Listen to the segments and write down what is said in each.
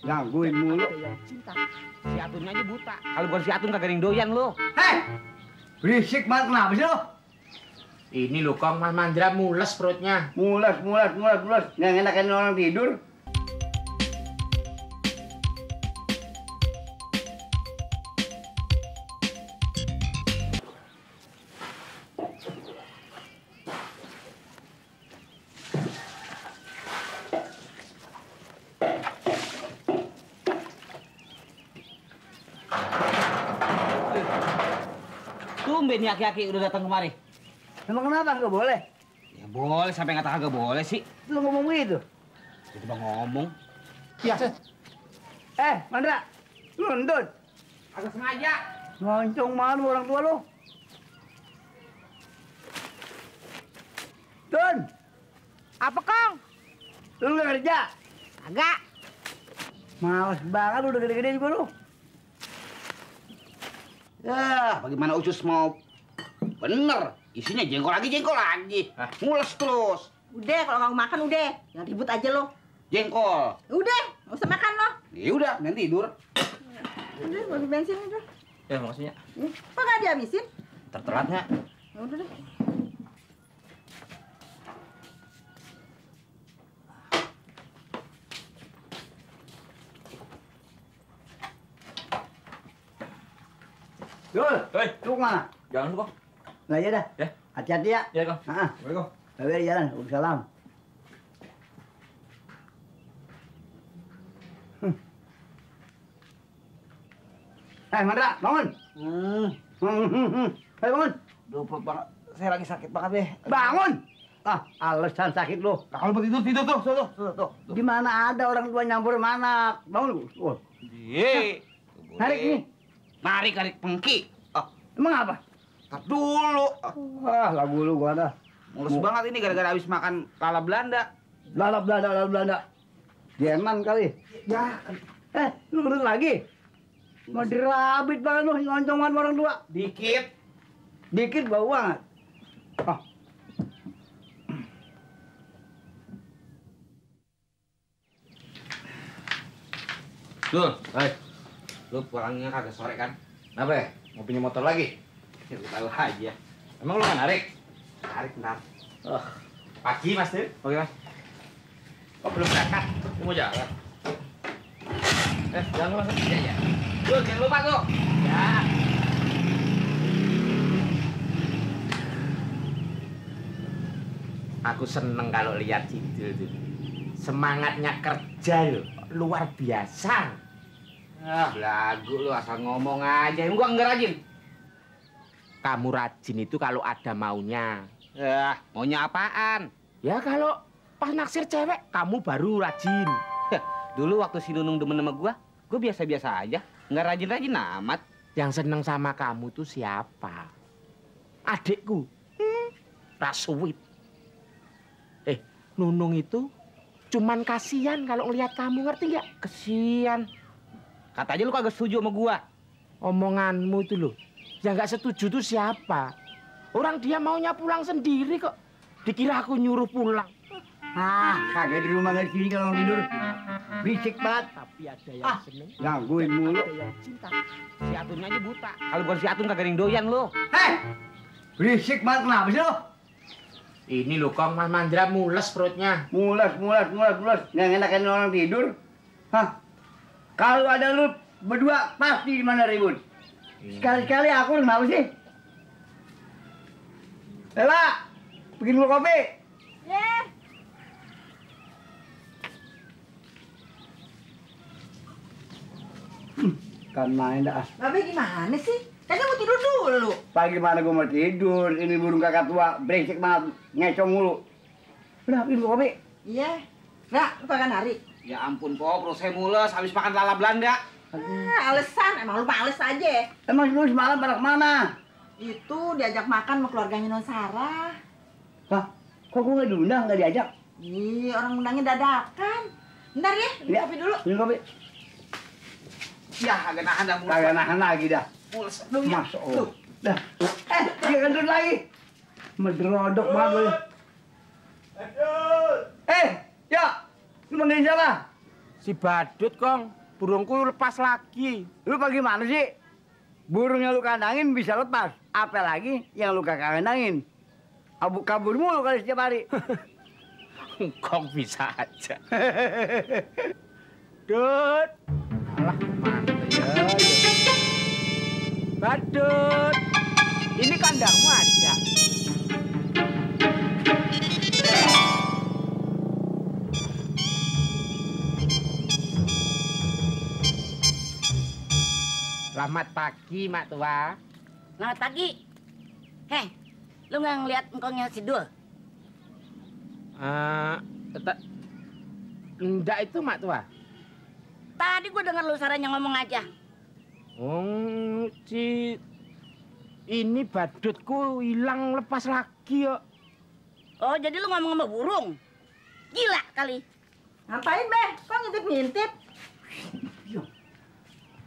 Gangguin mulu. Cinta. Si Atunnya aja buta. Kalau bukan si Atun kagak ada yang doyan lo. Hei! Berisik banget, kenapa sih lo? Ini lo Kong, Mas Mandra mules perutnya. Mules. Nggak enakan orang tidur. Tumben nih aki-aki udah datang kemari. Emang kenapa nggak boleh? Ya boleh, sampai ngata kagak boleh sih. Lu ngomong gitu? Itu bang ngomong. Ya. Mandra, lu nundut. Agak sengaja. Ngoncong mana orang tua lu? Tun, Apa, Kong? lu nggak kerja? Agak. Males banget lu udah gede-gede juga lu. Ya, bagaimana Ucus mau bener? Isinya jengkol lagi. Mules terus. Udah, kalau nggak makan udah. Jangan ribut aja lo. Jengkol. Udah, nggak usah makan lo. Ya udah, nanti tidur. Udah, bagi bensin udah. Ya maksudnya. Kok nggak dihabisin? Tertelatnya. Ya udah deh. Dul, Hei, lu kemana? jangan lu Kong. Nggak aja dah. Ya. Hati-hati ya. Ya Kong. Assalamualaikum. Baik jalan, Waalaikumsalam. Mandra, bangun. Hei, bangun. Duh, perut banget. Saya lagi sakit banget deh. Bangun. Alasan sakit lu. Nah, kalau mau tidur tuh. Gimana ada orang tua nyampur mana? Bangun. Iya. Narik nih. Narik pengki. Emang apa? Tar dulu. Lagu lu gua ada. Mulus banget ini gara-gara habis makan lala Belanda. Lala Belanda. Jerman kali. Ya, Lu urut lagi? Mau dirabit banget lu, ngoncongan orang tua. Dikit bau banget. Tuh, lu pulangnya kagak sore kan? Kenapa ya? Mau pinjam motor lagi? Ya, lu tahu aja. Emang lu nggak narik? Narik, bentar. Pagi, Mas, tuh. Oke, Mas. Kok belum berangkat? Lu mau jalan? Jangan lupa, Mas. Iya. Tuh, jangan lupa, tuh. Ya. Aku seneng kalau lihat Cidul tuh. Semangatnya kerja loh, luar biasa. Belagu lu asal ngomong aja. Gua enggak rajin. Kamu rajin itu kalau ada maunya. Maunya apaan? Ya kalau pas naksir cewek, kamu baru rajin. Dulu waktu si Nunung demen sama gua biasa-biasa aja. Nggak rajin-rajin amat. Yang seneng sama kamu tuh siapa? Adikku. Rasuit. Nunung itu cuman kasihan kalau ngelihat kamu, ngerti nggak? Kesian. Kata aja lu kagak setuju sama gua. Omonganmu itu loh. Yang nggak setuju tuh siapa? Orang dia maunya pulang sendiri kok. Dikira aku nyuruh pulang. Kagak di rumah nggak sini kalau tidur. Berisik banget. Tapi ada yang seneng. Gangguin mulu. Ada yang cinta. Si Atunnya aja buta. Kalau bukan si Atun kagak ada yang doyan lo. Hei! Berisik banget, kenapa sih lo? Ini lo Kong, Mas Mandra mules perutnya. Mules. Nggak enakan orang tidur. Kalau ada lu berdua, pasti di mana ribut. Sekali-sekali aku kenapa sih? Lela, bikin dulu kopi. Ya. Kan main dah. Babe gimana sih? Kan dia mau tidur dulu. Pagi mana gua mau tidur, ini burung kakak tua, berisik banget, ngecong mulu. Udah, bikin dulu kopi. Iya. Nah, lu kagak nari? Ya ampun, Pok, perut saya mules habis makan lala Belanda. Alasan. Emang lu males aja. Emang lu semalam pada kemana? Itu diajak makan sama keluarganya Non Sarah. Kok gua nggak diundang, nggak diajak? Ih, orang undangnya dadakan. Bentar ya, minum kopi dulu. Minum kopi. Ya, agak nahan dah mules. Kagak nahan lagi dah. Mules. Masya Allah. Dah. Dia kentut lagi. Medrodok banget lu. Ya, lu manggilin siapa? Si badut, Kong. Burungku lepas lagi. Lu bagaimana sih? Burung yang lu kandangin bisa lepas. Apalagi yang lu kagak kandangin. Kabur mulu kali setiap hari. Kong bisa aja. Dut. Alah, mana ya. Badut. Ini kandangmu aja. Selamat pagi, Mak Tua. Selamat pagi. Heh, lu nggak ngeliat engkongnya si Dul? Enggak itu, Mak Tua. Tadi gua dengar lu suaranya ngomong aja. Si ini badutku hilang lepas lagi, yo. Oh, jadi lu ngomong sama burung? Gila kali. Ngapain, Beh? Kok ngintip-ngintip?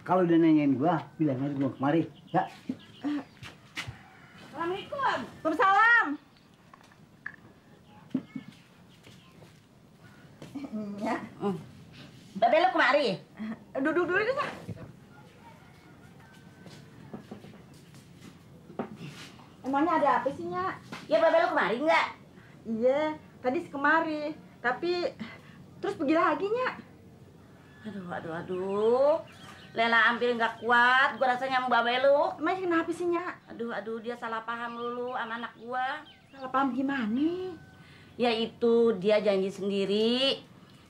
Kalau udah nanyain gua, bilang aja gua kemari. Ya. Assalamualaikum. Waalaikumsalam. Ya, Babe lu kemari? duduk dulu deh, Nyak. Emangnya ada apa sih, Nyak? Ya babe lu kemari nggak? Iya, tadi kemari. Tapi terus pergi lagi, Nyak. Aduh. Lela hampir nggak kuat, gua rasanya sama babe lu. Emangnya kenapa sih, Nyak? Aduh, dia salah paham lulu sama anak gua. Salah paham gimana? Ya itu, dia janji sendiri.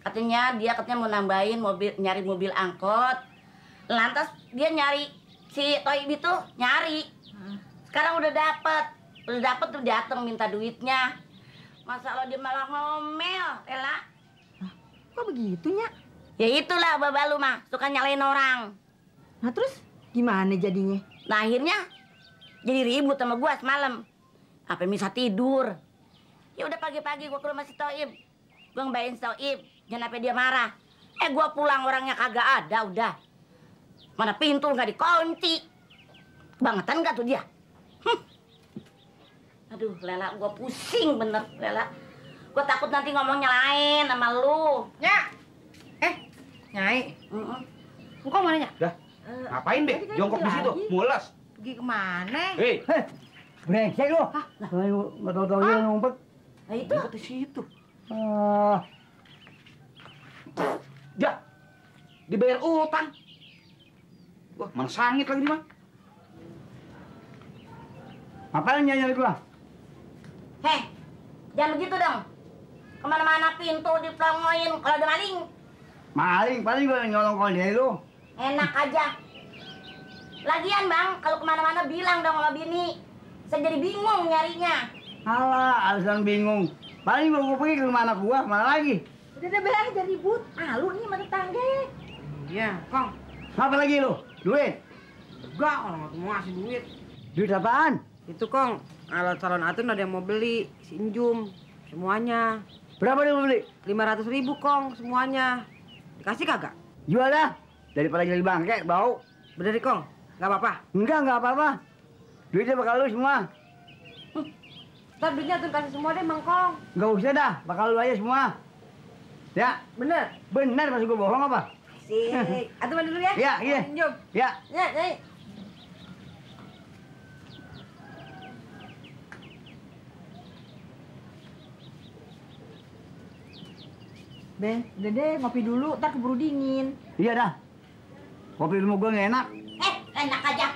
Katanya mau nambahin nyari mobil angkot. Lantas dia nyari si Toib itu nyari. Sekarang udah dapet tuh dateng minta duitnya. Masa lo dia malah ngomel, Lela? Kok begitu, Nyak? Ya itulah baba lu mah, suka nyalain orang. Nah terus gimana jadinya? Nah akhirnya jadi ribut sama gua semalam. Apa bisa tidur? Ya udah pagi-pagi gua ke rumah si Toib. Gua ngebayin si Toib, jangan sampai dia marah. Gua pulang orangnya kagak ada udah. Mana pintu nggak dikunci. Bangetan nggak tuh dia? Aduh, Lela, gua pusing bener, Lela. Gua takut nanti ngomongnya lain sama lu. Nyak! Nyai. Engkau mana, Nyak? Dah. Ngapain, Be? Jongkok di situ, mules. Pergi kemana? Hei, Brengsek lu. Nggak tahu-tahu dia ngumpet. Nah itu. di situ. Ya, dibayar utang. Wah, mana sangit lagi nih, Bang? Apaan nyari gua? Heh, jangan begitu dong. Kemana-mana pintu dipelongoin kalau ada maling. Maling, paling gua nyolong kondisi lu. Enak aja. Lagian bang, kalau kemana-mana bilang dong sama bini. Saya jadi bingung nyarinya. Alah, alasan bingung. Paling gua pergi ke rumah anak gua, mana lagi? Udah belah jadi ribut. Lu nih sama tetangga. Iya, Kong. Apa lagi lu? Duit? Enggak, orang mau ngasih duit. Duit apaan? Itu, Kong, alat salon atun ada yang mau beli, sinjum, semuanya. Berapa dia mau beli? 500.000, Kong, semuanya. Dikasih kagak? Jual dah. Daripada jadi bangke, bau. Bener, Kong? Nggak apa-apa? Enggak apa-apa. Duitnya bakal lu semua. Ntar duitnya atun kasih semua deh, Mang Kong. Enggak usah dah, bakal lu aja semua. Ya, Bener? benar masuk gua bohong apa? Sik. Atun mandi dulu ya? Ya, iya. Sinjum. Ya. Ya, Nyai. Be, udah deh ngopi dulu, ntar keburu dingin. Iya dah. Kopi rumah gua nggak enak. Enak aja.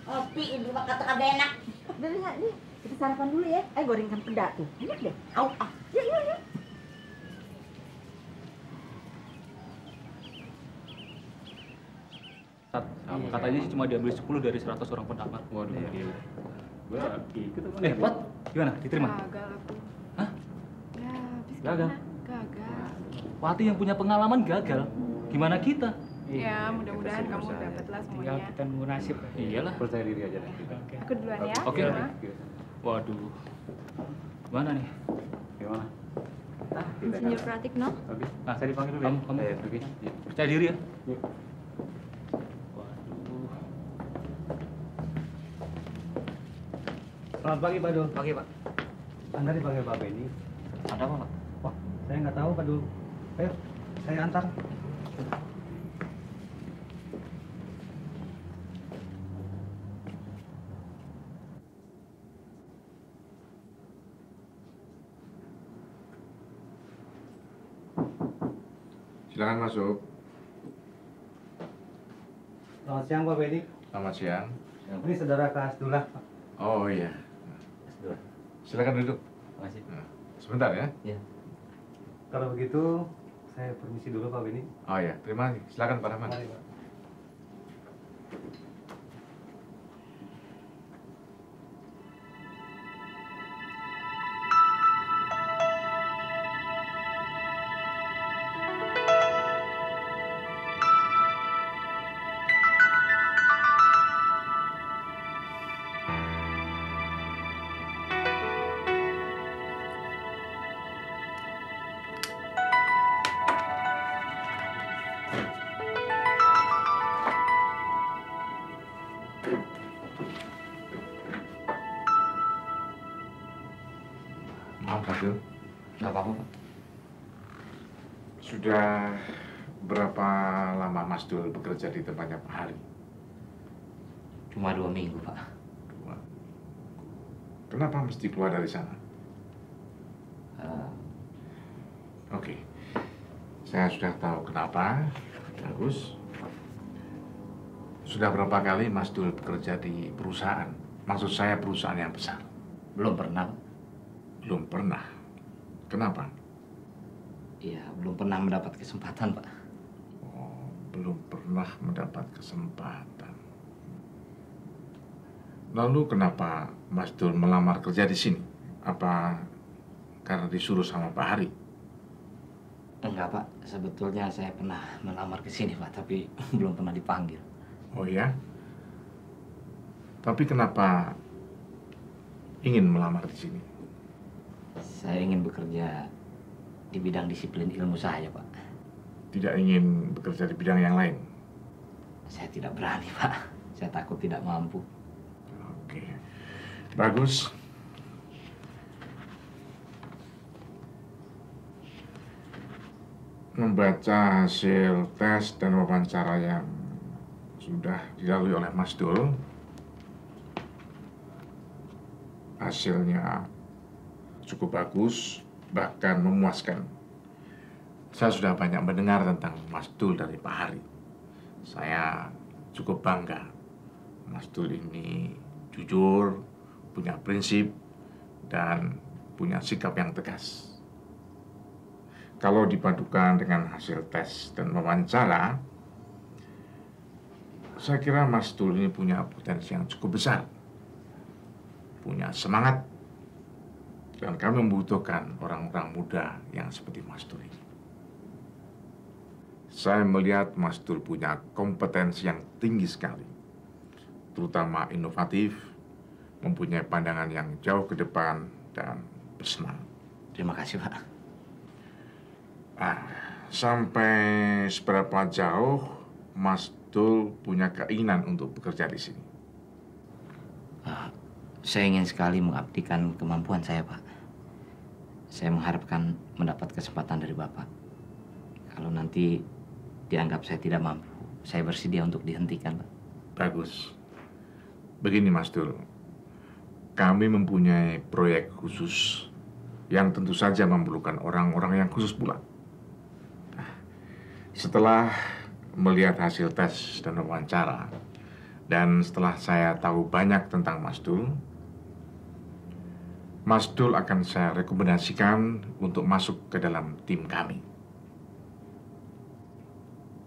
Kopi itu kata kagak enak. Udah deh, Nyak, nih. Kita sarapan dulu ya. Gorengkan peda tuh. Enak deh. Au, Yuk. Katanya sih cuma diambil 10 dari 100 orang pendapat. Waduh, gila. Gua ikut apa nih? What? Gimana? Diterima? Gagal aku. Hah? Ya, habis Gagal? gimana? Gagal. Wati yang punya pengalaman gagal. Gimana kita? Ya, mudah-mudahan kamu dapatlah semuanya. kita nunggu nasib. Iyalah. Percaya diri aja deh. Aku duluan ya. Oke. Sama. Waduh. Gimana nih? Gimana? Insinyur Pratikno. Oke. Nah, saya dipanggil dulu. Kamu. Percaya diri ya? Waduh. Selamat pagi, Pak Dul. Pagi, Pak. Anda dipanggil Pak Benny. Ada apa, Pak? Wah, saya nggak tahu, Pak Dul. Ayo, saya antar. Silakan masuk. Selamat siang Pak Bedi. Selamat siang. Ini saudara Kak Asdullah, Pak. Oh iya. Silakan duduk. Terima kasih. Nah, sebentar ya. Iya. Kalau begitu, saya permisi dulu Pak Bedi. Oh iya, terima kasih. Silakan Pak Rahman. Mari, Pak. Maaf, Fadil. Nggak apa-apa, Pak. Sudah berapa lama Mas Dul bekerja di tempatnya Pak Hari? Cuma 2 minggu, Pak. Dua. Kenapa mesti keluar dari sana? Oke. Saya sudah tahu kenapa. Bagus. Sudah berapa kali Mas Dul bekerja di perusahaan? Maksud saya perusahaan yang besar. Belum pernah, Pak. Belum pernah. Kenapa? Iya, belum pernah mendapat kesempatan, Pak. Oh, belum pernah mendapat kesempatan. Lalu kenapa Mas Dul melamar kerja di sini? Apa karena disuruh sama Pak Hari? Enggak, Pak. Sebetulnya saya pernah melamar ke sini, Pak, tapi belum pernah dipanggil. Oh ya? Tapi kenapa ingin melamar di sini? Saya ingin bekerja di bidang disiplin ilmu saya, Pak. Tidak ingin bekerja di bidang yang lain? Saya tidak berani, Pak. Saya takut tidak mampu. Oke. Bagus. Membaca hasil tes dan wawancara yang sudah dilalui oleh Mas Dul, hasilnya cukup bagus, bahkan memuaskan. Saya sudah banyak mendengar tentang Mas Dul dari Pak Hari. Saya cukup bangga. Mas Dul ini jujur, punya prinsip, dan punya sikap yang tegas. Kalau dipadukan dengan hasil tes dan wawancara, saya kira Mas Dul ini punya potensi yang cukup besar. Punya semangat. Dan kami membutuhkan orang-orang muda yang seperti Mas Dul ini. Saya melihat Mas Dul punya kompetensi yang tinggi sekali. Terutama inovatif, mempunyai pandangan yang jauh ke depan, dan bersemangat. Terima kasih, Pak. Sampai seberapa jauh Mas Dul punya keinginan untuk bekerja di sini? Saya ingin sekali mengabdikan kemampuan saya, Pak. Saya mengharapkan mendapat kesempatan dari Bapak. Kalau nanti dianggap saya tidak mampu, saya bersedia untuk dihentikan, Pak. Bagus. Begini, Mas Dul. Kami mempunyai proyek khusus yang tentu saja memerlukan orang-orang yang khusus pula. Setelah melihat hasil tes dan wawancara, dan setelah saya tahu banyak tentang Mas Dul akan saya rekomendasikan untuk masuk ke dalam tim kami.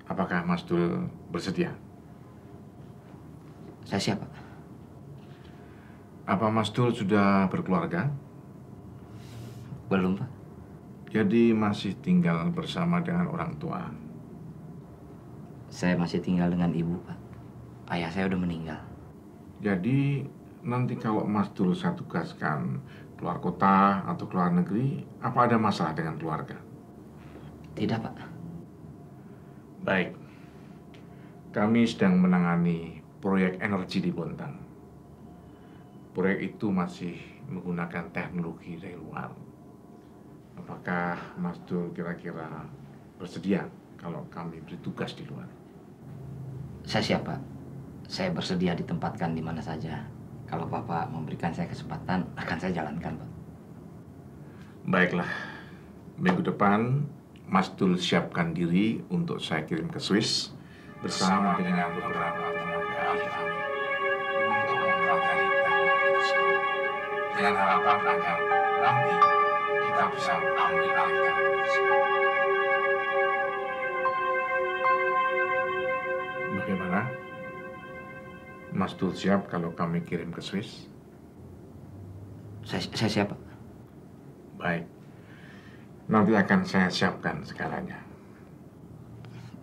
Apakah Mas Dul bersedia? Saya siap, Pak. Apa Mas Dul sudah berkeluarga? Belum, Pak. Jadi masih tinggal bersama dengan orang tua? Saya masih tinggal dengan ibu, Pak. Ayah saya udah meninggal. Jadi nanti kalau Mas Dul saya tugaskan keluar kota atau keluar negeri, apa ada masalah dengan keluarga? Tidak, Pak. Baik. Kami sedang menangani proyek energi di Bontang. Proyek itu masih menggunakan teknologi dari luar. Apakah Mas Dul kira-kira bersedia kalau kami beri tugas di luar? Saya siap, Pak. Saya bersedia ditempatkan di mana saja. Kalau Bapak memberikan saya kesempatan, akan saya jalankan, Pak. Baiklah. Minggu depan Mas Dul siapkan diri untuk saya kirim ke Swiss bersama dengan beberapa tenaga ahli kami untuk mempelajari teknik tersebut dengan harapan agar nanti kita bisa ambil alih teknik tersebut. Bagaimana? Mas Dul siap kalau kami kirim ke Swiss? Saya siap, Pak. Baik. Nanti akan saya siapkan segalanya.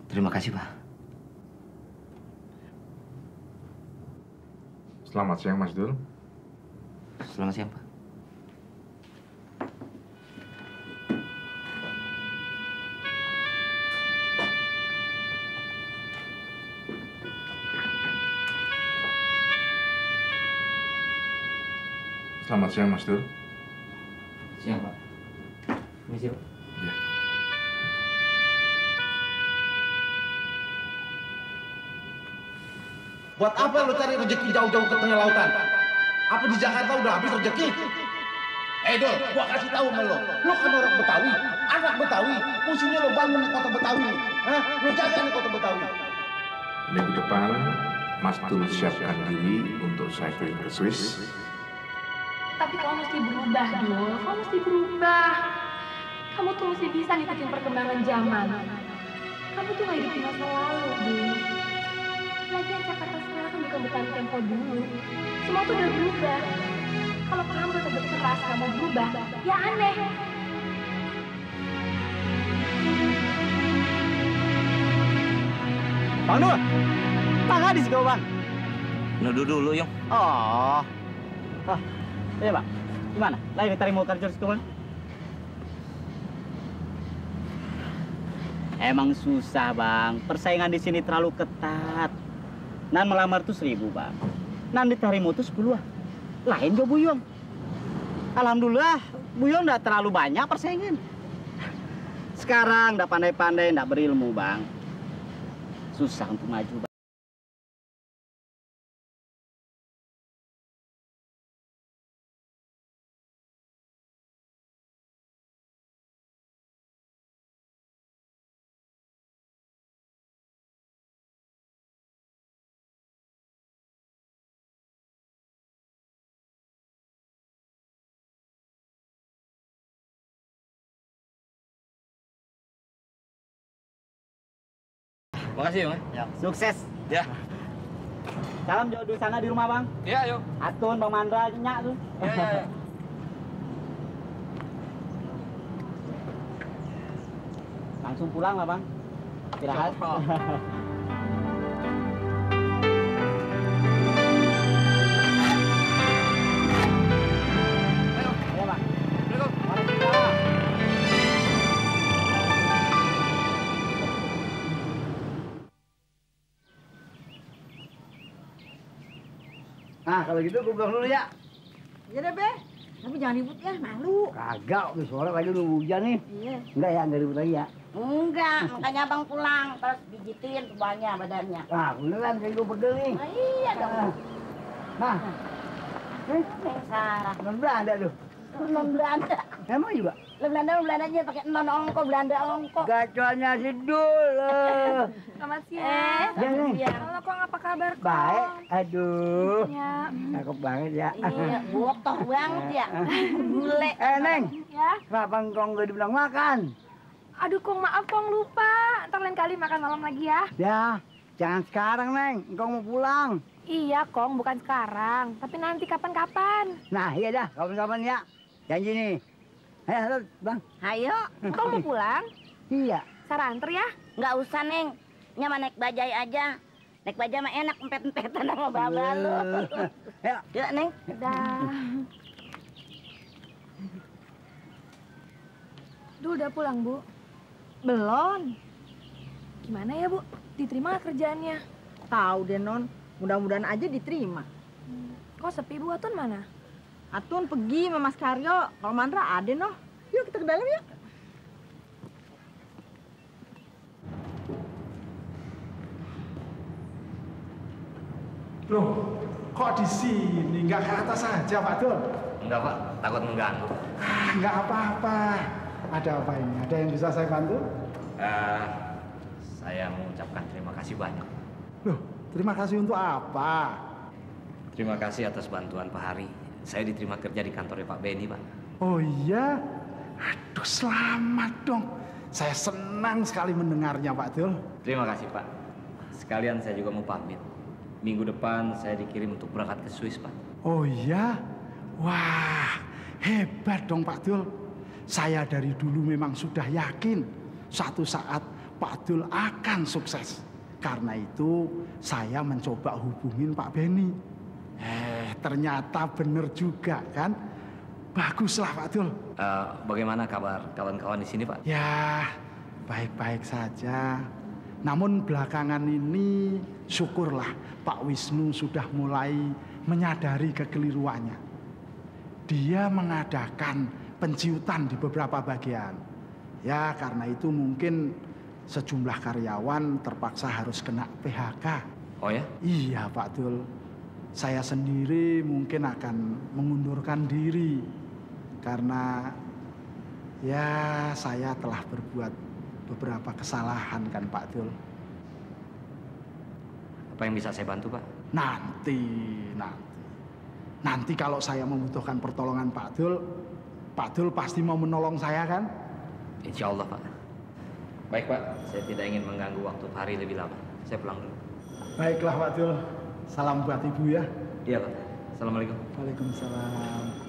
Terima kasih, Pak. Selamat siang, Mas Dul. Selamat siang, Pak. Selamat siang, Mas Dul. Siang, Pak. Permisi, Pak. Ya. Buat apa lo cari rezeki jauh-jauh ke tengah lautan? Apa di Jakarta udah habis rezeki? Dul, gua kasih tahu sama lo. Lo kan orang Betawi, anak Betawi. Mestinya lo bangun kota Betawi. Hah? Lo jaga nih kota Betawi. Minggu depan, Mas Dul siapkan diri untuk saya kirim ke Swiss. Tapi kamu mesti berubah, Dul. Kamu mesti berubah. Kamu tuh mesti bisa ngikutin perkembangan zaman. Kamu tuh nggak hidup di masa lalu, Dul. Lagian Jakarta sekarang kan bukan Betawi tempo dulu. Semua tuh udah berubah. Kalau kamu tetap keras, kamu berubah, ya aneh. Bang Nur, Bang hadis kau Bang. Nuduh dulu, Yung. Oh, iya Bang. Gimana? Lagi diterima kerja di sekolah? Emang susah Bang, persaingan di sini terlalu ketat. Nan melamar tuh 1.000 Bang, nan diterima tuh 10. Lain jo Buyong. Alhamdulillah, Buyong udah terlalu banyak persaingan. Sekarang udah pandai-pandai, udah berilmu Bang. Susah untuk maju Bang. Makasih, Yung. Ya, sukses. Ya. Salam jodoh sana di rumah Bang. Iya, Yung. Atun Bang Mandra nyak tuh. Iya. Langsung pulang lah Bang. Istirahat. Ayo Bang. Waalaikumsalam. Nah, kalau gitu gue pulang dulu ya. Iya deh, Be. Tapi jangan ribut ya, malu. Kagak, udah sore lagi udah hujan nih. Iya. Enggak ya, enggak ribut lagi ya. Enggak, makanya abang pulang. Terus pijitin tubalnya badannya. Nah, beneran kayak gue pegel nih. Nah, iya dong. Nah, Neng Sarah. non Belanda lu. Non Belanda. Emang juga? Lo Belanda aja pakai non ongko, Belanda ongko. Gacoannya si Dul. Selamat siang. Ya, Neng. Halo, Kong, apa kabar, Kong? Baik, aduh. Ya. Cakep banget ya. Iya, botoh banget ya. Bule. Neng, Ya. kenapa engkau nggak dibilang makan? Aduh, Kong, maaf, Kong, lupa. Ntar lain kali makan malam lagi ya. Ya, jangan sekarang, Neng. Engkau mau pulang. Iya, Kong, bukan sekarang. Tapi nanti kapan-kapan. Nah, iya dah, kapan-kapan ya. Janji nih. Ayo, Bang. Ayo. Kong mau pulang? Iya. Sarah anter ya? Nggak usah, Neng. Nyaman naik bajai aja. Naik bajai mah enak, empet-empetan sama baba lo. Ayo. Yuk, Neng. Dah. Duh, udah pulang, Bu? Belum. Gimana ya, Bu? Diterima nggak kerjaannya? Tahu deh, Non. Mudah-mudahan aja diterima. Kok sepi, Bu? Atun mana? Atun pergi sama Mas Karyo. Kalau Mandra ada, noh. Yuk kita ke dalam yuk. Loh, kok di sini? Nggak ke atas saja, Pak Dul? Enggak, Pak. Takut mengganggu. Nggak apa-apa. ada apa ini? Ada yang bisa saya bantu? Saya mengucapkan terima kasih banyak. Loh, terima kasih untuk apa? Terima kasih atas bantuan Pak Hari. Saya diterima kerja di kantornya Pak Benny, Pak. Oh iya? Aduh, selamat dong. Saya senang sekali mendengarnya, Pak Dul. Terima kasih, Pak. Sekalian saya juga mau pamit. Minggu depan saya dikirim untuk berangkat ke Swiss, Pak. Oh iya? Wah, hebat dong Pak Dul. Saya dari dulu memang sudah yakin suatu saat Pak Dul akan sukses. Karena itu saya mencoba hubungin Pak Benny. Ternyata bener juga kan? Baguslah Pak Dul. Bagaimana kabar kawan-kawan di sini, Pak? Ya, baik-baik saja. Namun belakangan ini syukurlah Pak Wisnu sudah mulai menyadari kekeliruannya. Dia mengadakan penciutan di beberapa bagian. Ya, karena itu mungkin sejumlah karyawan terpaksa harus kena PHK. Oh ya? Iya Pak Dul. Saya sendiri mungkin akan mengundurkan diri. Karena ya saya telah berbuat beberapa kesalahan kan Pak Dul. Apa yang bisa saya bantu, Pak? Nanti kalau saya membutuhkan pertolongan Pak Dul pasti mau menolong saya kan? Insya Allah, Pak. Baik, Pak. Saya tidak ingin mengganggu waktu Pak Hari lebih lama. Saya pulang dulu. Baiklah Pak Dul. Salam buat Ibu ya. Iya, Pak. Assalamualaikum. Waalaikumsalam.